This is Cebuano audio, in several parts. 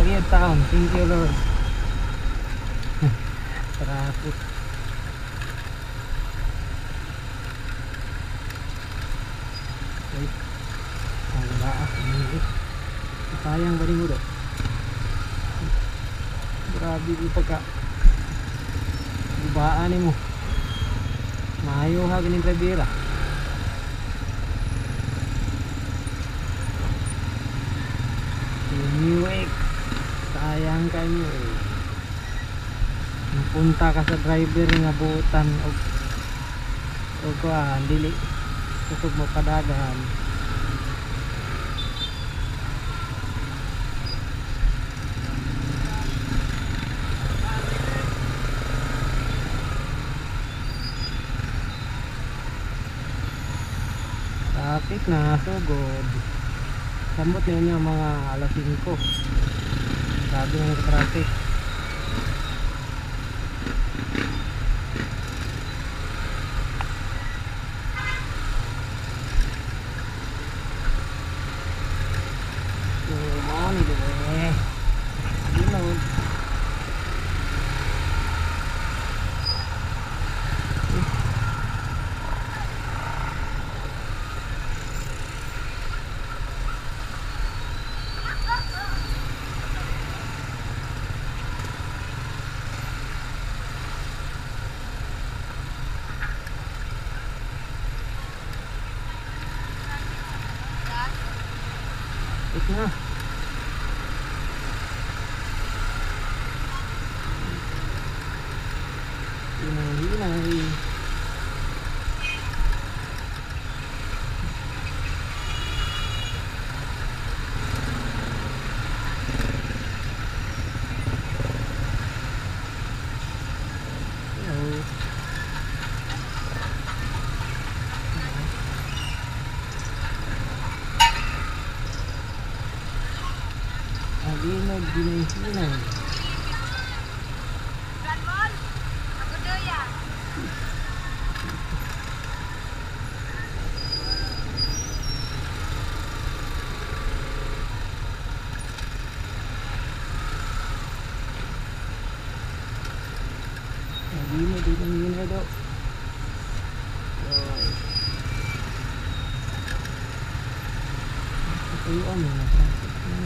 Pagiyad taon. Thank you, Lord. Traffic. Wait. Ang baa. Sayang ba rin mo do? Grabe di pagka gubaan ni mo. Maayo ha ganing drivera. Yung UX. Sayang ka nyo eh. Napunta ka sa driver nga buutan og og kuan dili kusog mo padagan. Traffic na sugod. Samot na yun yung mga alas 5. Grabe na yung traffic. So, mao ni dire. Ginod. Ito na. Hinay-hinay. Hello. Alinag, hinay-hinay. Alinag, hinay-hinay daw. Ayun,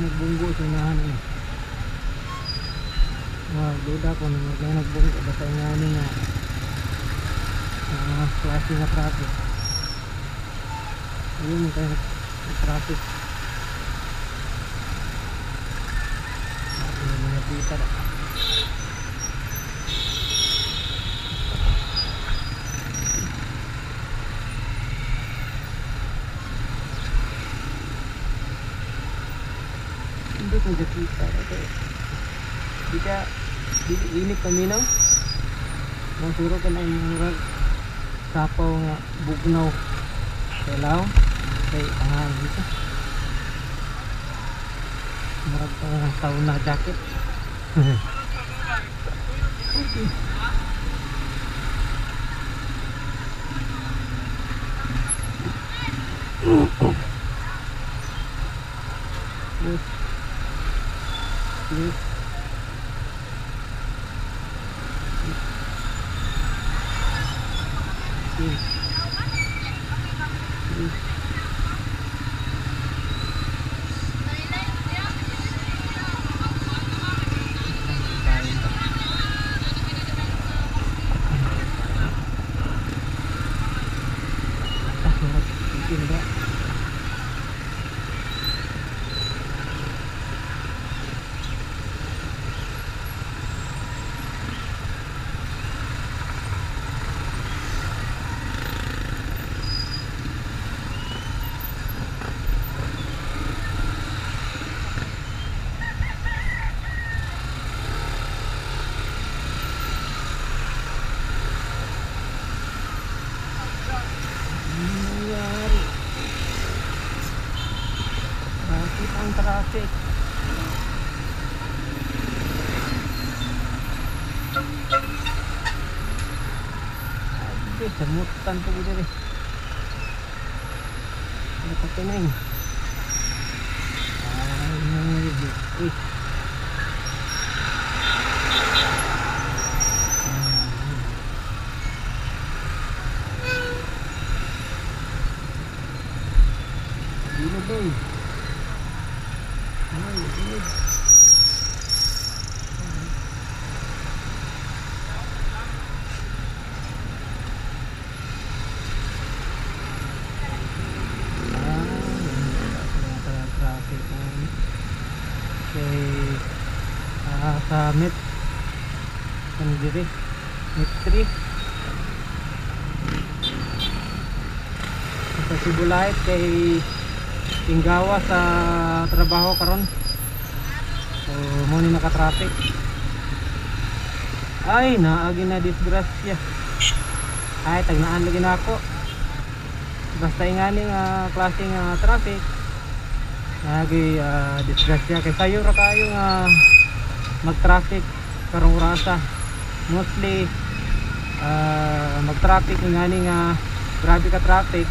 nagbunggo sa unahan eh. Duda ko na nagbunggo basta nga ni nga klase nga traffic. Ayun kayo traffic. Ayun mga pita da. Hindi ko jakita ito. Di ka di init paminaw. Nang suro ka na yung murag sapaw nga bugnaw. Kailaw kay angan dito. Murag pa nga sauna jacket. Okay. Yes. Yes. Yes. Yes. Ang traffic. Ay, samutan pa dito eh. Ano pa ito na yun? Ay, uy. Kilid. Traffic kay sa Met kan diri Met 3 sa Sibulait kay Ingawa sa trabaho karon. So mo ni naka-traffic. Ay, naagi na disgrasya. Ay, tagnaan lagi na ako. Basta ingani nga klase nga traffic naagi disgrasya kay sayo ra kayo nga mag-traffic karong orasa. Mostly mag-traffic ingani nga grabe ka traffic.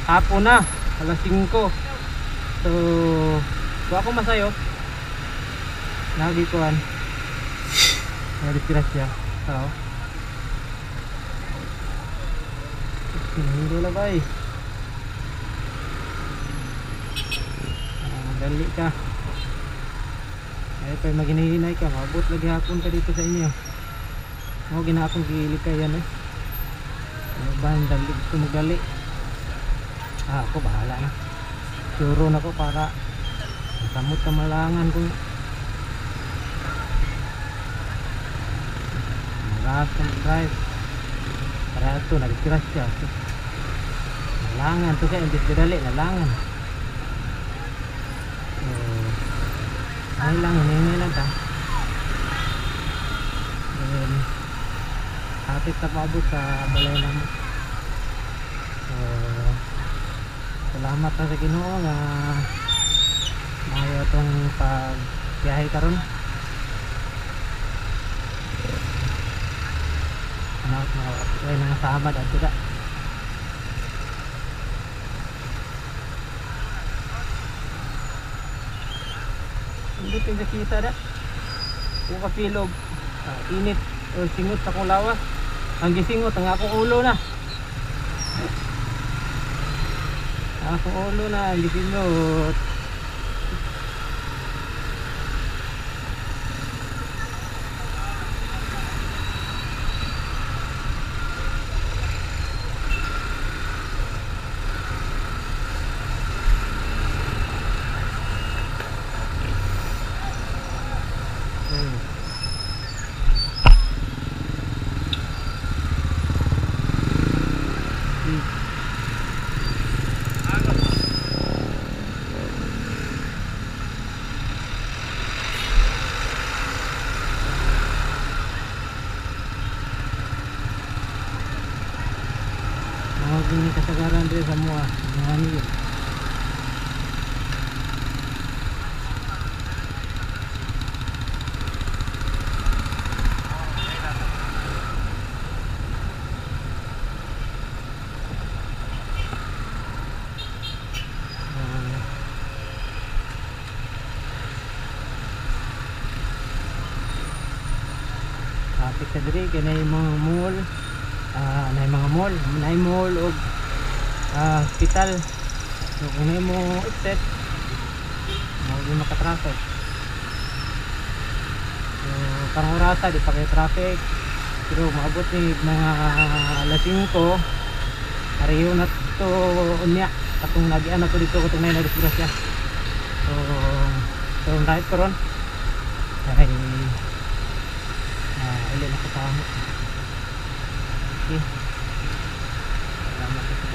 Hapon na, alas 5. So, wa ako masayo. Nagi kuan. Na disgrasya. So, hindi la bay. Dali ka. Ay pa maghinay-hinay ka, maabot lagi hapon ka dito sa inyo. Mo gina akong gilikayan eh. Ano ba ang dali gusto magdali? Ako bahala na. Suro na ko para masamot kamalangan kung maras ka mag-drive. Para ito, nag-crash siya. Nalangan to siya, imbis gadali, nalangan. So, ay lang, hinay lang ta. Then, hapit na paabot sa balay namo. So, salamat na sa Ginoo nga maayo atong pagbiyahe karon. Ano, ay nangasama dadto da. Hindi pa nakita da. Kung kapilog, init o singot sa akong lawas. Ang gisingot ang akong ulo na. Ang akong ulo na ang gisingot. Mga kasagaran diri sa mua, mga niyo. Traffic sa diri kay nay mga mall, nay mga mall, nay mall og hospital. So kung nay mo upset, mo di maka-traffic. So karong orasa di pa kay traffic, pero maabot ni mga alas 5 pareho na to unya katong nagian na to dito katong nay nadisgrasya. So so right karon ay uli na ko sa amo. Okay. Salamat sa